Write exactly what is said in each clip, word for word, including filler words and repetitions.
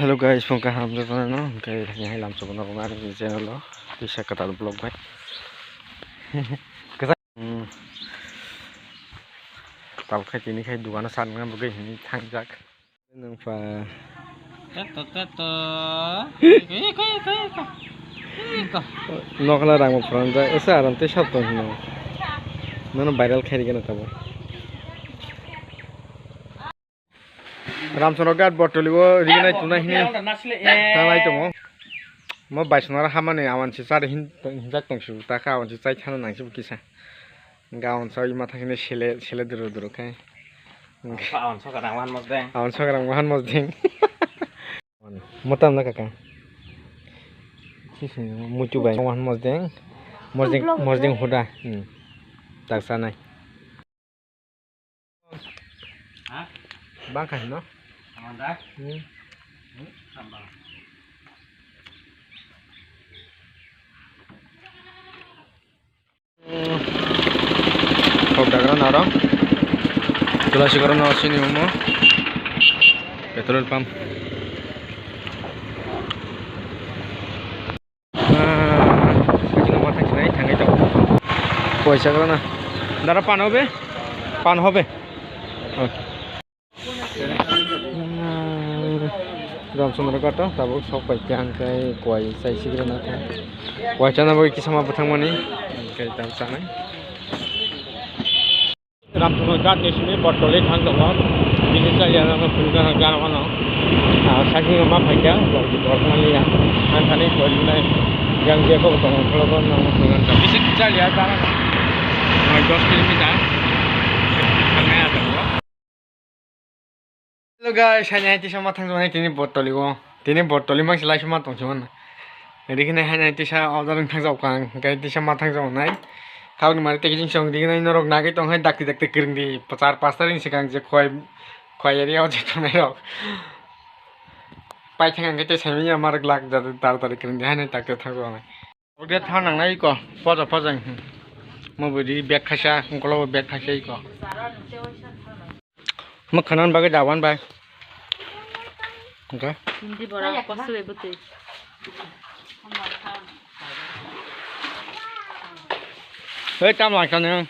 Hello guys, phone kaham jotono, hwnkhe hai lamsogo norok nang channel o tisa kwtal vlog bai. Kwchak, hmm. Tabuk khai tini khai dugano sa nang bagwi hinwi thangjak. Nang pha. Teto, teto. Iko, iko, iko, iko. Iko. Nokla rang phrang jak, esa aram tei sab tong hino. Nono viral khai rigana tabo. Ramchoro Ghat Botoli o rignai tunai hini. Tanglai tongo. Mo baisonara hamani awan se chari hin, hinjak tong su, ta kha awan se chai thana nang se kisa. Gaon sa ima thang hini sele, sele duro duro khai. Awan soka rang wahan mosdeng. Awan soka rang wahan mosdeng. Motam na kaka. Sisi muitu bai wahan mosdeng. Mosdeng, mosdeng huda. Hmm. Tak sanai. Ha? Bang kha hino? Amanda? Hmm. Hmm, tambah. Kok dagra naro. Tula sigoro no sini umo. Petrol pump. Ah, kachina ma thangsinai thangwi tongo. Poisa kwrwna. Dara pan hobe? Pan hobe? Oh. Ramchandra Ghat o tabuk sok pai kha, hwnkhe kwai chai sigrwna kha. Kwai chana bagwi kisa ma bwthang mani, hwnkhe tabuk chanai. Ramchundra Ghat ni simi Botoli thang tongo. Bini chaya no phunukha gana mano. Ah, sakni ma phaikha, borok maliya. Ang thani korinai yang je ko tong kholo ko nang phunukha. Bisi chaya dara. Mai dos kilometer. Thangnai ato. Hello guys, hai hai tisa ma thang tongo tini Botoli o. Tini Botoli mang se lai ma tong se mano. Rikhinai hai nai tisa order wng thang jao kang, hwnkhe tisa ma thang jao nai. Khauni mari tei kijing song rikhinai norok nagwi tong hai dakti dakti kwrwng di. Char pasta ring se kang je khoi, khoi area o je tongnai rok. Pai thang hwnkhe tei sai manya ma rok lak jadu tar tar kwrwng di hai nai dakti thang jao nai. Ode thang nang nai iko, poja poja. Mo bwrwi bag khaisa, ungkolo bag khaisa iko. Mwkhwnan bagwi dawan bai. Hwnkhe? Hindi bora kosto bai bwtwi. Hei, tam langsa nung.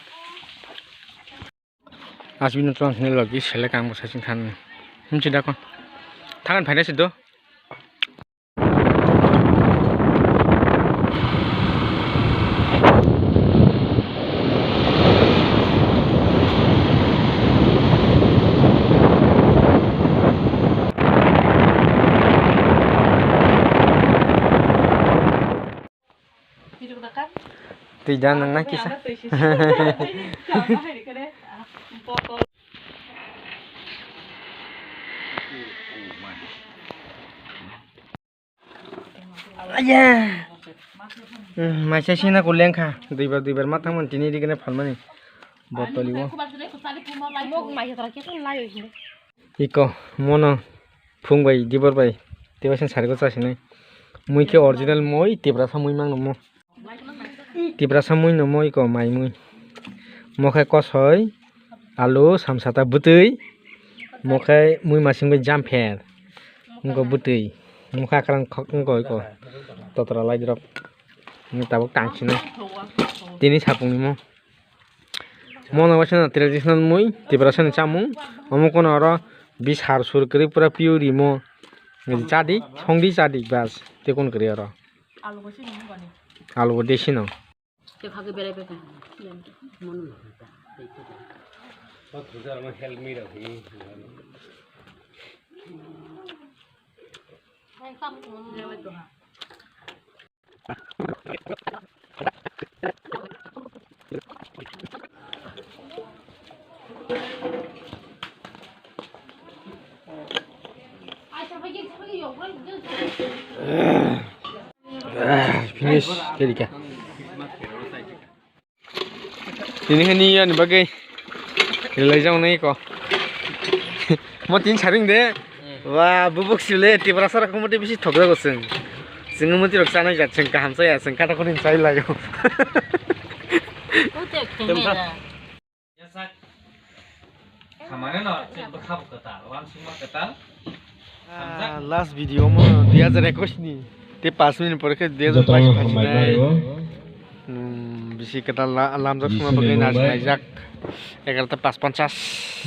Asbino tong hwnwi logi selek ang bwsai chwng thanwi. Himchi da kon. Thangan phaina se do. Twi da nang na kisa. Aya. Hmm, maisa sina ko lengkha. Duibar, duibar ma thangmani tini rigene phalmani. Botoli o. Iko, mono. Phung bai, dibor bai, tei waisa sari o chasinai. Mui khe original mui, Tiprasa mui mangno mo. Tiprasa mui no mui ko mai mui. Mo khe kosoi, alu, samsata bwtwi. Mo khe mui masing bai jampher. Wngko bwtwi. Mo khe akrang khok wngko iko. Totra lai drop. Wng tabuk tang sino. Tini sapung ni mo. Mono waisa traditional mui, Tiprasa ni chamung. Omo kono oro bisar sur kwrwi pura pure rimo. Jadi chadi, songdi chadi bas. Tekun kwrwi oro. Alu bo desi no. Finish, teri ka. Tini hani yani bagwi rilai jang nai ko. Mo tin saring de. Wa bubuk sile Tiprasa rok mote bisi thok jago chwng. Chwng moti rok chanai jat chwng kaham chaya chwng kata khoni chai laio. Ute khene da. Khamane no chwng bwkha bo kwtal, wansukma kwtal. Ah, last video mo dui hajar ekwis ni. Te paanch minute pore khe dui hajar bais phasinai. Hmm, bisi kwtal la-, lamjak songna bagwi naijak. Egarota paanch ponchas.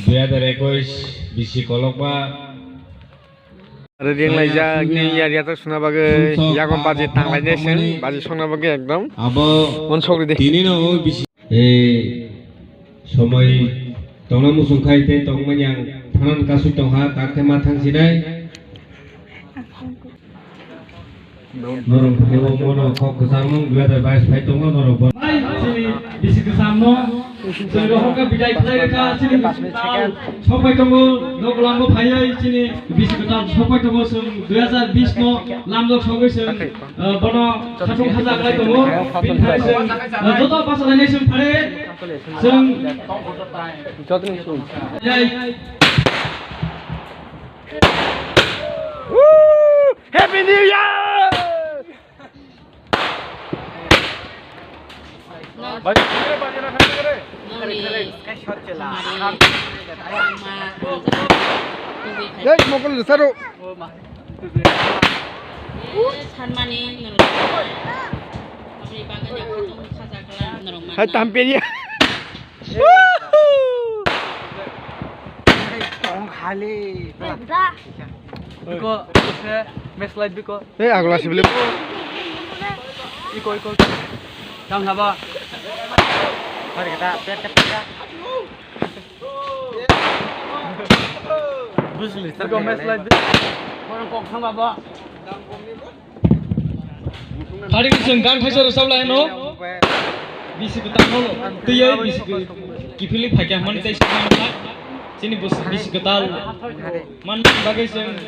Dui hajar ekwis bisi kolokma. Ready wnglaijak ni yari atak songna bagwi. Yago baji tanglainai seng, baji songna bagwi ekdom. Abo unsogri de. Tini no bisi. Ei somoi tongna muchung khai tei tongmani ang thanan kasui tongha, kakhe ma thangsinai. Norok phaibo mono kok kwchangmung dui hajar bais phai tongo norok bo. Hai, chini bisi kwchangno, chwng rohorkha bidai khlai rwkha, chini bisi kwchang sopai tongo, nok lambo phaiwi chini bisi kwchang sopai tongo, chwng dui hajar bis no lamjak sogwi chwng, eh, bono khatung khaja khlai tongo, bini thani chwng, eh, joto bachalainai chwng phare. Chwng. Jotoni sum. Jai. Woo! Happy New Year! Nong-, nongni samari, ma, Dek, mokol saro. Sanmani nong-, abri bagani khatung khaja kala nong-, Hai, tamperi. Tong khali. Biko, se, mes light biko. Eh, agla sibili. Iko, iko. Tang haba. Hari kata, pet, pet, pet. Biko, mes light biko. Orang kok sama, Ba. Phari chwng gan thaisa rwchap lai no. Bisi kwtal no. Twiwi bisi kiphilwi phaikha hwnmani tei swkang kha. Chini bus-, bisi kwtal man bagwi chwng.